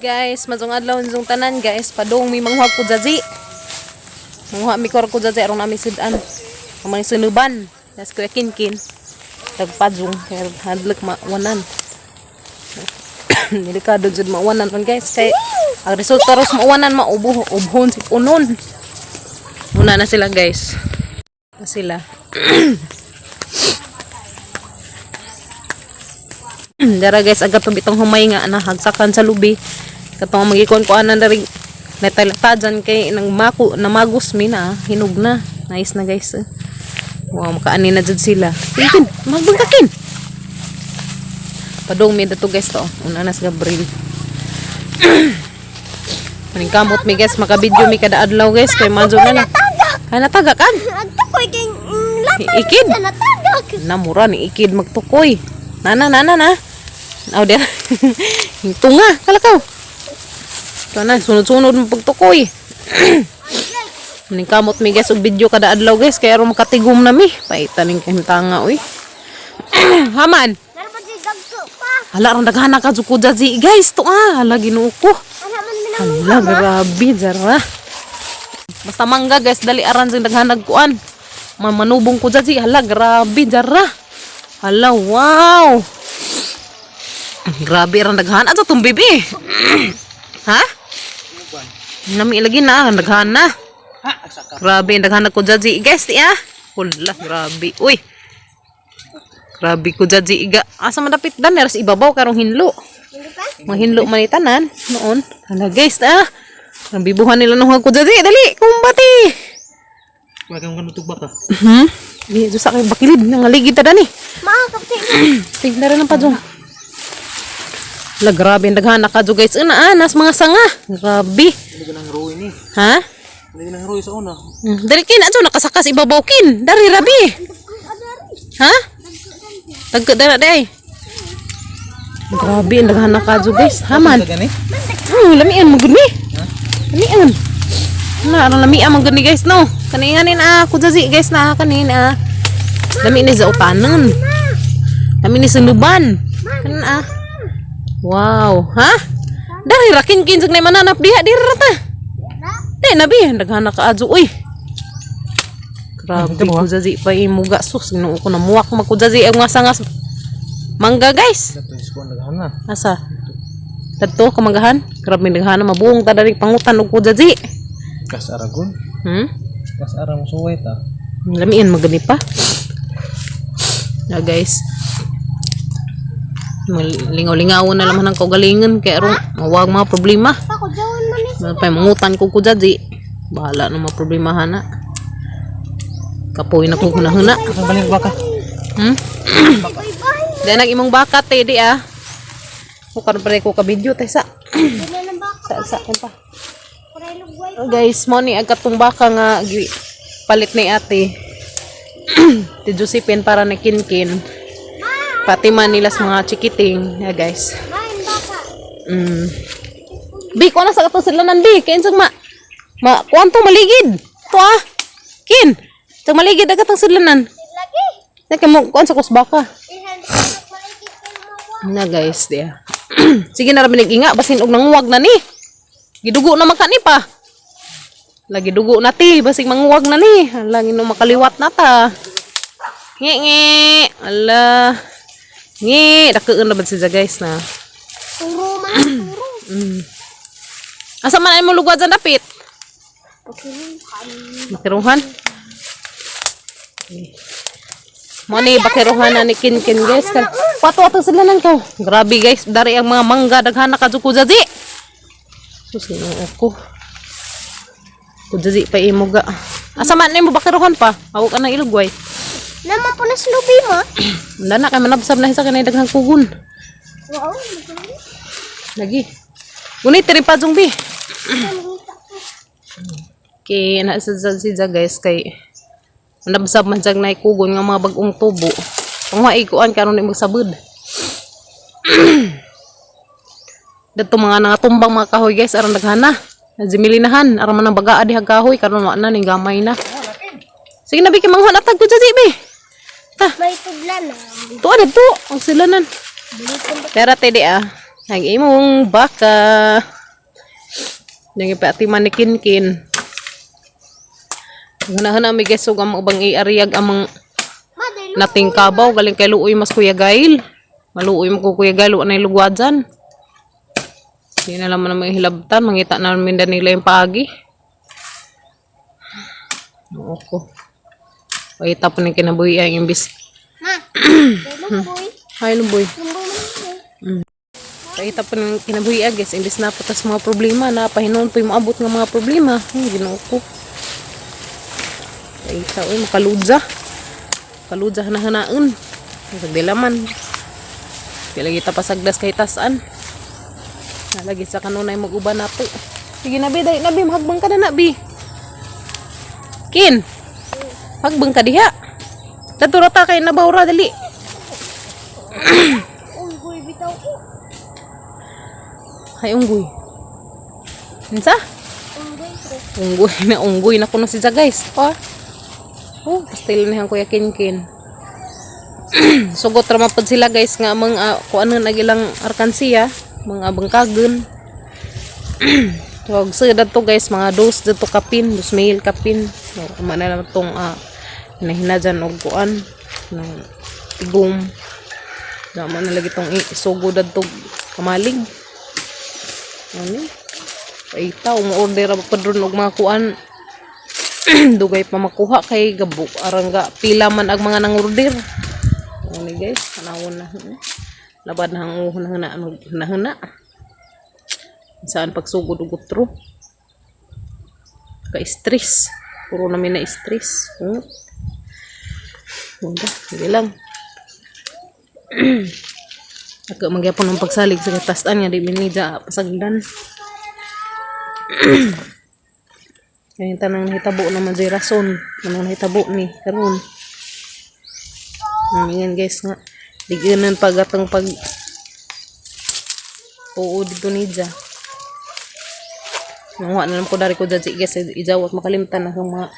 Guys, mazong adlaw nzong tanan, guys. Padung mi manguha ko jaji. Manguha mi kor ko jaji aron nami sudan. Ang mga sunuban. Nas kuya Kinkin. Tagpadjong kay hadlok mawanan. Delikado jud mawanan man, guys, kay ang resulta ros mawanan maubo ubhon si punon. Muna na sila, guys. Na sila. Dara, guys, aga to bitong humay nga nahagsakan sa lubi. Katong magikon ko anan dari natalata dyan kay nang mako namagos mi na hinog na. Nice na, guys, eh. Wow, makaani na jud sila. Kin, magbangkakin. Padung mi dato, guys, to. Una na si Gabriel. Maning kamot mi, guys, makabidyo mi kada adlaw, guys, kay manzo na na. Ay, nataga kan. Agtukoy kay lata Ikid. na natagak. Namura ni ikid magtukoy. Nana, nana, na. Aw, der. Tunga, kalakaw. Ito na, sunod-sunod mo pagtukoy. Maning kamot mi, guys, og video kada adlaw, guys, kay aron makatigom na mi. Paitan ning kahimtanga uy. Haman. Narapat di dagko pa. Hala rang daghana ka jud ko jaji, guys. To ah, hala Ginoo ko. Ana man minang Hala, grabe jara. Basta mangga, guys, dali aran sing daghanag kuan. Manubong ko jaji, hala grabe jara. Hala, wow. Grabe rang daghan ato tong bibi. Ha? Nami lagi na ang daghan na. Grabe ang daghan ko jaji, guys, ti ah. Hala, grabe. Uy. Grabe ko jaji iga. Asa man dapit dan ras ibabaw karong hinlo. Hindi pa? Mahinlo man ni tanan noon. Hala, guys, ah. Ang bibuhan nila nung ko jaji, dali, kumbati. Wala kang ganutog baka. Di sa kay bakilid nang aligid ta dani. Ma, kapti. Tignan rin ang padjong. Hala, grabe ang daghan ka guys. Una, ah, nas mga sanga. Grabe. Hindi ka nang ruin eh. Ha? Hindi ka nang ruin sa una. Dali kin, adyo nakasakas ibabaw kin. Dari rabi. Ha? Tagka dara day. Grabe ang daghan ka guys. Haman. Gani? Lamian mo gud ni. Lamian. Na, aron lamian man gud ni, guys, no. Kaninganin ah, kujazi, guys, na kanin ah. Lami ni sa utanon. Lami ni suluban. Kanin ah. Wow, ha? Dari rakin kin sa mananap diha diri ra ta. Di nabi daghana ka adyo uy. Grabe kujazi pa imuga sus Ginoo ko na muwak magkujazi ang mga sangas mangga, guys. Ito is ko naghan na. Asa? Tadto kamanggahan? Grabe naghahan mabuong ta diri pangutan og kujaji. Kas Aragon. Kas Arang suway ta. Lamian magani pa. Na, guys. Lingaw-lingaw na laman ang kaugalingon kay aron mawag mga problema. Pa ko jawon man ni. Pa mangutan ko kujaji. Bahala na mga problema hana. Kapoy na ko hunahuna. Ang balik baka. Di nag imong baka te di ah. Ko karon pare ko ka video tay sa Di na nang baka. sa sa pa. Kuray lugway. Oh, guys, mo ni ang katong baka nga palit ni ate. Ti Josephine para ni Kinkin. Pati man nila sa mga chikiting. Yeah, guys. Main baka. Bi, kuha na sa katong silanan, bi. Kaya insang ma... Ma, kuha to, maligid. To ah. Kin. Tsang maligid agad ang silanan. Lagi. Nagka mo, kuha sa kusbaka. Ihan maligid kay mo. Na, guys, diya. Sige na rabi nag-inga, basin og nanguwag na ni. Gidugo na man ka ni pa. Lagi dugo na ti, basig manguwag na ni. Hala, ginoo makaliwat na ta. Nge nge. Ala. Nge, dakuon na ba siya, guys, na. Turo man, turo. Asa man ay mo lugwad sa dapit? Pakiruhan. Bakiruhan. Mo ni bakiruhan na ni Kinkin, guys. Kal Pato ato sila nang ko. Grabe, guys, dari ang mga mangga daghan na kadyo kujaji. Sus Ginoo ko. Kujaji pa imo ga. Asa man nimo bakiruhan pa? Hawak ka ng ilugway. Naman po na slubi mo. Wala na kay manabsab na sa kanay daghang kugon. Wow. Lagi. Gunit diri pa jung bi. Kay na sa sa guys kay manabsab man jag nay kugon nga mga bag-ong tubo. Ang maiguan karon ni magsabod. Dadto mga nangatumbang mga kahoy, guys, aron daghana. Nadzimilinahan aron man ang bagaa diha kahoy karon wa na ning gamay na. Sige na bi kay manguha natag ko dyan bi. Ta, May tubla na. tuwa na to. Ang silanan. Balikan ba? Pera te di ah. Ang imong baka. Nang ipaatiman ni Kinkin. Huna-huna may guys, ug ang ubang iariyag amang Ma, dahil nating kabaw. Galing kay Luoy mas Kuya Gail. Maluoy mo ko Kuya Gail, wala na yung lugwa dyan. Hindi na naman naman hilabtan. Mangita na namin na nila yung paagi. Oo ko. Ay, tapon ng kinabuhi ang imbis. Ma, dahil lumboy. Ay, lumboy. Lumboy man. Ay, tapon ng kinabuhi ah, guys. Imbis na patas mga problema. Napahinoon pa yung maabot ng mga problema. Ginoo ko. Ay, tao, eh, makaludza. Kaludza hanahanaan. Pagdilaman. Lagi tapasagdas kay tasan. Nalagi sa kanunay mag-uban na po. Sige na, bi. Dali na, bi. Mahagbang ka na na, bi. Kin. Hagbang ka diha. Tatura ta kay nabawra, dali. Unggoy bitaw ko. Ay, unggoy. Unsa? Unggoy pre. Unggoy na unggoy na kuno si Ja, guys. Pa. Oh, pastil na kuya Kinkin. Sugot ra man pud sila guys nga amang kuan na ilang arkansiya, mga bangkagon. So, sa to guys, mga dos dito kapin, dos mil kapin. So, ama na lang tong hinahina dyan og kuan ng tigom. Dama na lagi tong isugo dadto kamalig. Ano? Paita, umu-order ra pa dron og mga kuan. Dugay pa makuha kay gabok arangga pila man ang mga nangorder. Ano ni guys, panahon na. Labad na ang huna huna huna. Saan pagsugod og utro? Ka-stress. Puro namin na stress. Wala, sige lang. Ako magyapon ng pagsalig sa katastan nga di minida pasagdan. Kaya tanang nahitabo naman di rason. Anong nahitabo ni karon. Yan guys nga. Diginan pag atong pag tuo dito ni Ja. Nanguha na lang ko dari ko dyan guys. Ijawat makalimtan na akong mga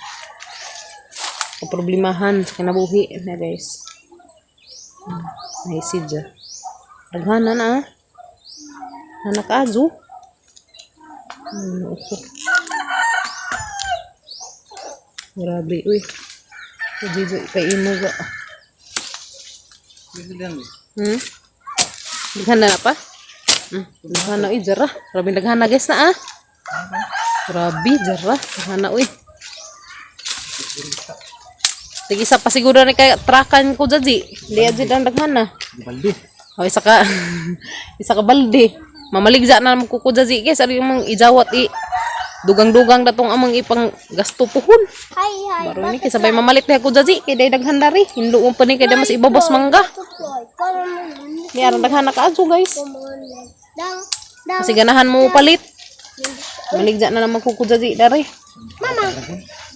kaproblemahan sa kinabuhi na guys. Ay si Ja. Daghana na ah. Anak azu. Ano ako. Grabe, uy. Jijo, kay imo ga. Daghana na pa? Daghana, uy, jara. Grabe, daghana guys na ah. Grabe, jara. Daghana, uy. Sige, isa pa siguro na kay trakan ko dyan, Di adyo ang daghana. Balde. O, isa ka, isa ka balde. Mamaligza na naman kuko dyan, guys. Ano yung mga ijawat, i. Dugang-dugang datong amang ipang gasto puhon. Hi, hi. Baro ni kay sabay mamalit na ko dyan, kay day daghan dari. Hinlo mo pa ni kay day mas ibabos mangga. Butterfly. Come on. Ni aron daghan na kaaso, guys. Come on. Let's down. Down. Kasi ganahan mo palit. Maligza na naman kuko dyan, dari. Mama,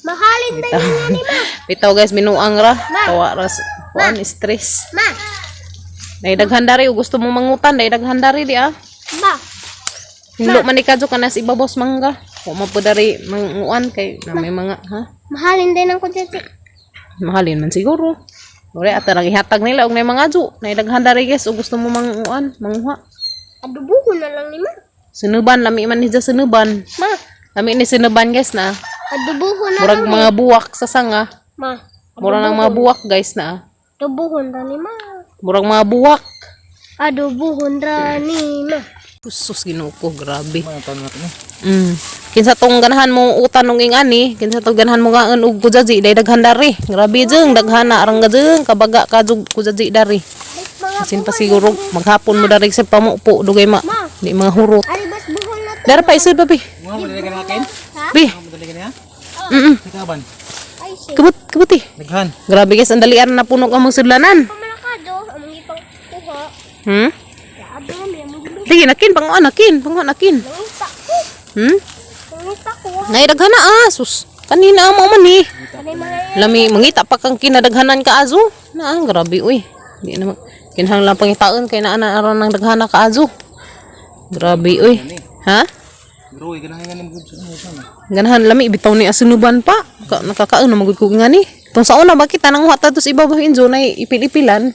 mahalin na yun nga ni ma. Bitaw guys, binuang ra. Tawa ra kuan stress. Ma, Day daghan dari o gusto mo mangutan, day daghan dari di ah. ma. Hinlo man ni kadyo kanas ibabos mangga. Wa man po dari manguan kay na may mga ha. Mahalin din ang kutsatsi. Mahalin man siguro. Ore ata nang ihatag nila og nay mga adyo. Nay daghan dari guys o gusto mo manguan, manguha. Adubo ko na lang ni ma. Sinuban lami man ni dya sinuban. Ma, Lami ni sinuban guys na. adubo ko na Murag lang. mga buwak sa sanga. Ma, Murag ng mga buwak guys na. adubuhon ra ni ma. Murag mga buwak. Adubuhon ra ni ma. Sus, Ginoo ko, grabe. Mga taon natin eh. Kinsa tong ganahan mo utan nung ingani, kinsa tong ganahan mo ngaon og kujaji day daghan dari. Grabe jeng daghan na arang jeng kabaga ka jug kujaji dari. Mga Asin pa siguro maghapon mo dari sa pamupo dugay ma di mga hurot. Ari bas buhol na to. Dara pa isod pa bi. Mga madali ka na akin? Bi. Mga madali ka na ha? Ikaban. Ay, shit. Kabut kabuti. Daghan. Grabe guys, ang dalian na puno ang mga sudlanan. Pamalakado, ang ipang kuha. Grabe, may mga Sige, nakin panguan nakin, panguan nakin. Nangita ko. Nangita ko. Nay daghan na ah, sus. Kanina mo man ni. Kanay mga Lami mangita pa kang kinadaghanan ka azo. Na grabe uy. Di na kinahanglan lang pangitaan kay naa na aron ng daghana ka azo. Grabe uy. Ha? Bro, ganahan nga ng gubs. Ano sana? Ganahan lami bitaw ni asunuban pa. Ka, nakakaon na magud ko nga ni. Tong sa una bakit tanang wa ta tos ibabaw injo nay ipil-ipilan.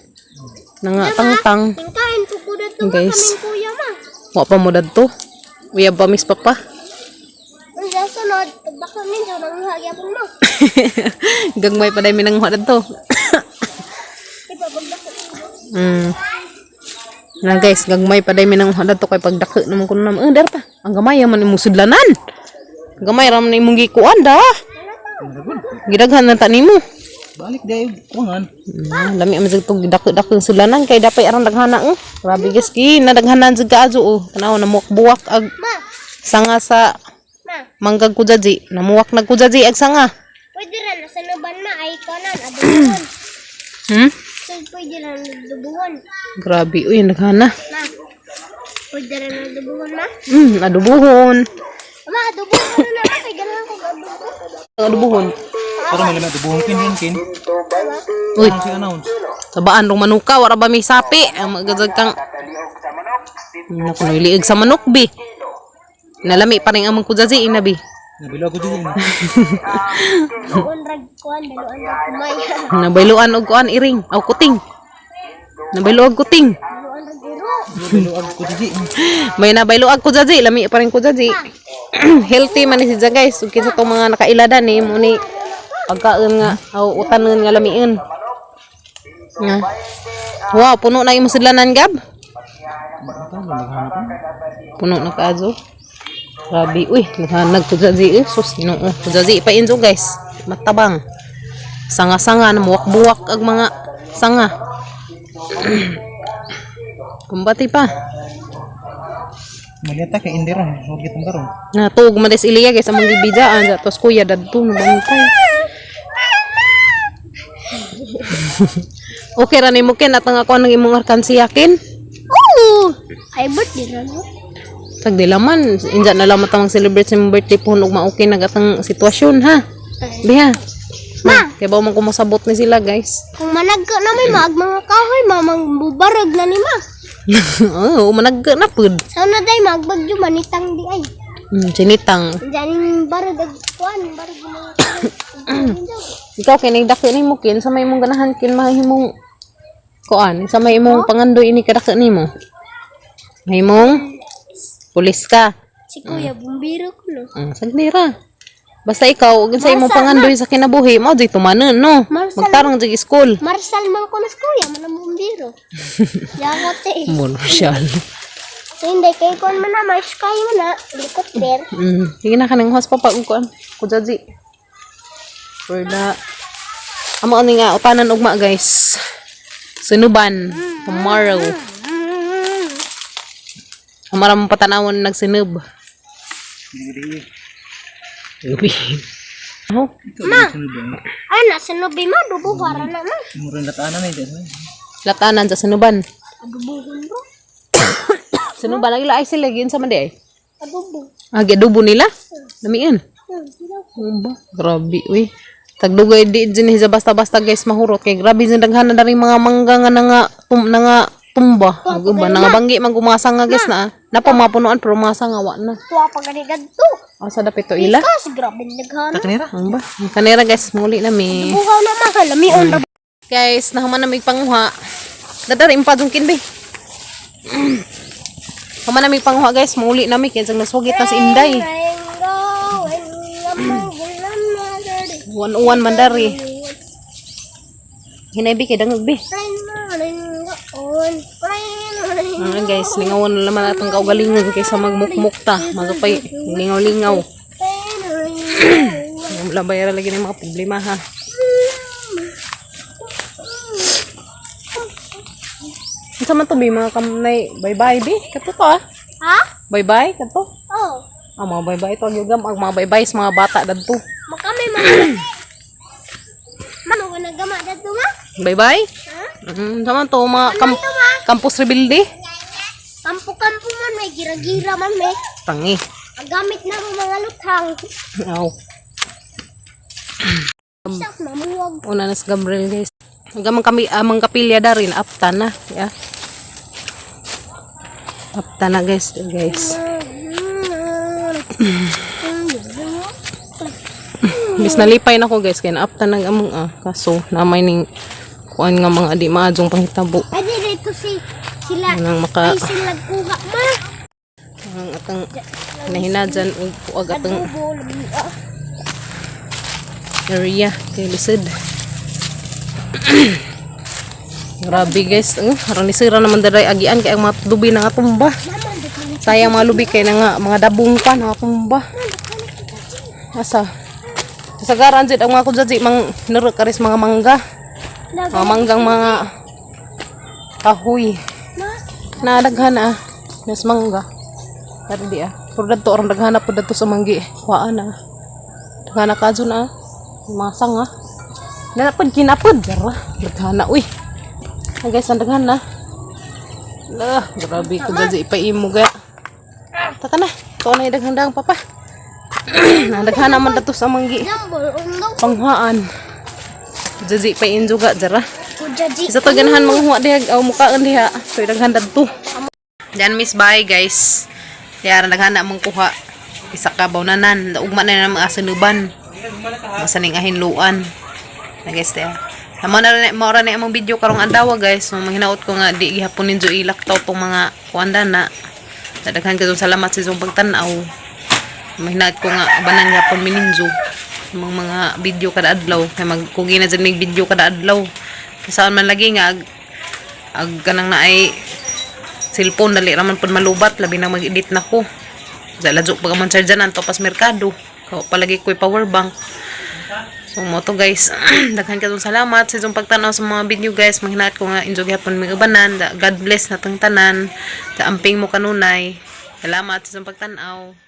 Nanga tangtang. Tingkain ko ko dito Guys. kaming kuya ma. Wa pa mo dadto. Uyab pa mis papa. Ang sunod, pagbako ninyo, nanguha gyapon mo. Gagmay pa dai mi nanguha dadto. Iba, pagbako ninyo. Na guys, gagmay pa dai mi nanguha dadto kay pagdako naman kuno naman. Eh, dar pa. Ang gamay man imong sudlanan. Gamay ra man imong gikuan da. Aragon. Gidaghan na ta nimo. Balik dayo kuangan. Lami man jud tong gidako-dako ang sudlanan kay dapay arang daghana eh. Grabe guys, ki nadaghanan jud kaayo oh. Tanaw namuwak-buwak ag Ma, sanga sa ma, manggag kujaji. Namuwak nag kujaji ag sanga. pwede ra na sanuban ma, ay kanan, adubuhon. So, pwede ra na adubuhon. Grabe uy, naghana. Ma, pwede ra na adubuhon, ma. Adubuhon. Ma, adubuhon na ma, kay ganahan ko adubo. Adubuhon. Para may lami dubuhon kin kin kin. Uy, Anong si announce? sabaan rong manuka wara ba may sapi? Ang magazag kang Naku, liig sa manok bi. Nalami pa rin ang mga kujaji inabi. Nabilo ko dito. Daluan rag kuan, daluan rag kumay. Nabayluan og kuan iring, aw kuting. Nabayluan kuting. Daluan rag iro. Nabilo ko dito. May nabayluag kujaji, lami pa rin kujaji. Healthy man ni siya guys. Ug kinsa tong mga nakailadan ni mo ni pagkaon nga aw utanon nga lamiin. Nga. Wow, puno na imong sidlanan gab. Ito naghanap. Puno na kaazo. Grabe, uy, naghanag kujaji eh. Sus, Ginoo. Kujaji pa injo guys. Matabang. Sanga-sanga namuwak-buwak ag mga sanga. Kumbati pa. Malita kay Indiron, so gitong karon. Natuog man des Ilya guys among gibidaan sa tos kuya dadto nabantay. Okay ra nimo ken atang ako ang imong arkansiya ken. Oo! Ay, birthday ra no? Tag di laman inja na lang matang celebrate sa imong birthday pohon ug ma-okay na gatang sitwasyon ha. Biha. Ma! Kay ba man kumasabot ni sila guys. Kung managka na may maag mga kahoy, mamang bubarag na ni ma. Oo, managka na pud. Sa una day, magbagyo, manitang di ay. Sinitang. Diyan yung barag ag kuan, barag yung mga kahoy. Ikaw kinig dako nimo kin sa may imong ganahan kin mahimong kuan sa may imong pangandoy ini kadako nimo. Mahimong pulis ka. Si Kuya, bumbiro ko no. Sagnira. Basta ikaw ug sa imong pangandoy sa kinabuhi mo jud tumanon no. Marsal- Magtarong jud school. Marsal man ko na si Kuya, man ang bumbiro. Yakot eh. Marshal. So hindi, kay kuan man na, may sky man na, helicopter. Sige na kanang host pa pag kuan. Kujaji. For the Amo ani nga utanan ugma guys. Sinuban tomorrow. Amara mo patanawon nagsinub. Gabi. Oh, Ma! Ay, nasa nubi ma, dubo, para na ma. Murang latanan na ito. Latanan sa sinuban. Adubuhon bro. Sinuban ang ila ay sila gin sa man di ay. Adubo. Ah, giadubo nila. Lamian. Sila. Ba, grabe uy. Tagdugay di din sa basta-basta guys mahurot kay grabe din daghan na rin mga mangga nga nanga tumba. Ang uban nga banggi man gumasa nga guys na. Napa mapunuan pero masa nga wa na. Tuwa pa gani gadto. Asa dapit to ila? Kas, grabe naghana. Kanira? Ang ba? Ang kanera guys, muli na mi. Buhaw na ma, lamion ra. Guys, nahuman na may panguha. Dadari impa jung kinbi. Human na may panguha guys, muli na mi kay nasugit na si Inday. Uwan-uwan man dari. Hinay bi kay dangog bi. Guys, lingawan na naman atong kaugalingon kaysa magmukmuk ta. Magapay, lingaw-lingaw. Labay ra lagi ng mga problema ha. Unsa man to bi mga kamnay bye-bye bi? Kato to ah. Ha? Bye-bye kato. Oh, Ah, mga bye-bye to ang yugam ang mga bye-bye sa mga bata dadto. makami man. Mano ko nagama dadto ma? Bye-bye. Ha? Unsa man to mga campus rebelde? Kampo-kampo man may gira-gira man may. Tangi. Ang gamit na mo mga luthang. Aw. Sak mamuwag. Una na si Gabriel guys. Hanggang kami amang kapilya da rin apta na, yeah. Apta na guys, guys. Bis nalipay na ko guys kay naapta nag among ah kaso namay ning kuan nga mga di maadjong panghitabo Ay, dito si sila. nang maka Ay, sila kuha ma. Atong nahinadyan og kuag atong Adobo, lamia. Area kay lisod. Grabe, guys, aron nisira naman daray agian kay ang mga lubi na nga tumba. Mama, daghan. Sayang mga lubi kay na nga mga dabong pa nga tumba. Asa? Kasagaran jud ang mga kudyaji mang nero karis mga mangga. Mga manggang mga kahoy. Ma, Na daghan ah. Nas mangga. Pero di ah. Pero dadto orang daghan na pud dadto sa manggi. Kuhaan na. Daghan na kadyo na ah. Mga sanga. Napod kinapod. Dara. Daghan na uy. Ah, guys, ang daghan na. Lah, grabe ko dyan ipaimo gaya. Taka na. Ito na yung daghan papa. Daghan naman dato sa manggi. Jambol, undo. Panghaan. Jaji pa injo ga jara. Kujaji. Isa to ganahan mga huwa diha aw mukaan diha. So daghan dadto. Diyan miss, bye guys. Diyan daghan na mong kuha. Isa ka bawnanan, ugma na na mga sinuban. Masaning ahinluan. Na guys diha. Amo na rin mao ra ni among video karong adlaw, guys. So manghinaot ko nga di gihapon ninyo ilaktaw tong mga kuan na. Daghan kayong salamat sa inyong pagtan-aw. Mahinaot ko nga ubanan gihapon mi ninyo mga video kada adlaw kay magkugi na jud mig video kada adlaw. Saan man lagi nga ag kanang naay cellphone, dali ra man pud malubat, labi na mag-edit na ko. Sa ladyo pag man charge to pas merkado. Kao palagi ko'y power bank. So mo to, guys. Daghan kayong salamat sa inyong pagtanaw sa mga video, guys. Manghinaot ko nga enjoy gihapon mig ubanan. God bless natong tanan. Da amping mo kanunay. Salamat sa inyong pagtanaw.